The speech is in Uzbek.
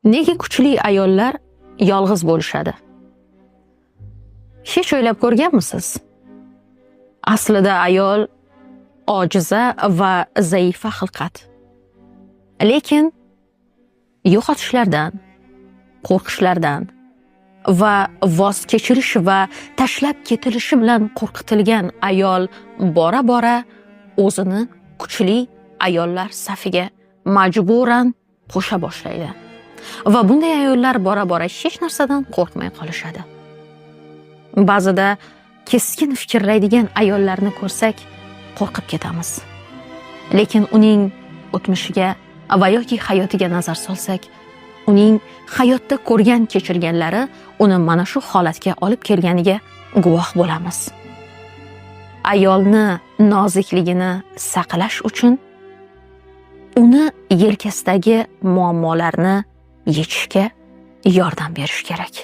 Nega kuchli ayollar yolg'iz bo'lishadi? Hech o'ylab ko'rganmisiz? Aslida ayol ojiza va zaifa xilqat. Lekin yo'qotishlardan, qo'rqishlardan va voz kechirish va tashlab ketilishi bilan qo'rqitilgan ayol bora-bora o'zini kuchli ayollar safiga majburan qo'sha boshlaydi. Va bunday ayollar bora-bora hech narsadan qo'rqmay qolishadi. Ba'zida keskin fikrlaydigan ayollarni ko'rsak, qo'rqib ketamiz. Lekin uning o'tmishiga va yoki hayotiga nazar solsak, uning hayotda ko'rgan kechirganlari uni mana shu holatga olib kelganiga guvoh bo'lamiz. Ayolni nozikligini saqlash uchun uni yelkasidagi muammolarni yechishga yordam berish kerak.